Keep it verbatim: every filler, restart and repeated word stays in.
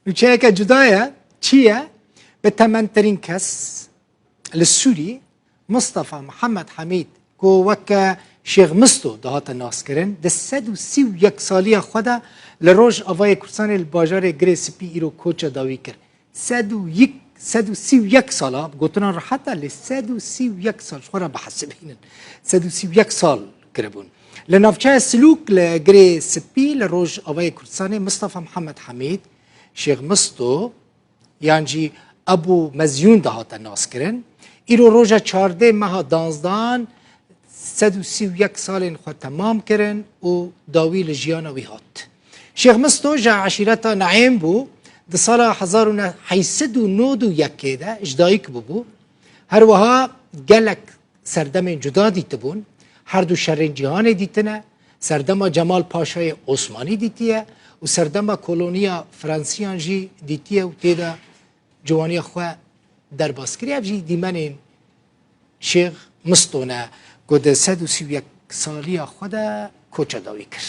Nûçeyeke cuda ye. Çi ye? Bi tementirîn kes li Sûrî, Mistefa Mihemed Hemîd, ku weke Şêx Misto dihate naskirin, di sed û sî û yek saliya xwe de li Rojavayê Kurdistanê li bajarê Girê Spî îro koça dawî kir. Sed û yek, sed û sî û yek sala, gotinan rehet e, lê sed û sî û yek sal, ji xwe re bihesibînin. Sed û sî û yek sal kiribûn. Li navçeya Silûk li Girê Spî li Rojavayê Kurdistanê Mistefa Mihemed Hemîd, Şêx Misto, yan jî Ebû Mezyûn dihate naskirin. Îro roja çardeh meha danzdan sed û sî û yek salên xwe temam kirin û dawî li jiyana wî hat. Şêx Misto ji eşîreta Neêm bû, di sala hezar û neh sed û nod û yekê de ji dayik bûbû. Her wiha gelek serdemên cuda dîtibûn, her du şerên cîhanê dîtine, serdema Cemal Paşayê Osmanî dîtiye û serdema koloniya Fransiyan jî dîtiye û tê de ciwaniya xwe derbas kiriye. Ev jî dîmenên Şêx Misto ne ku di sed û sî û yek saliya xwe de koça dawî kir.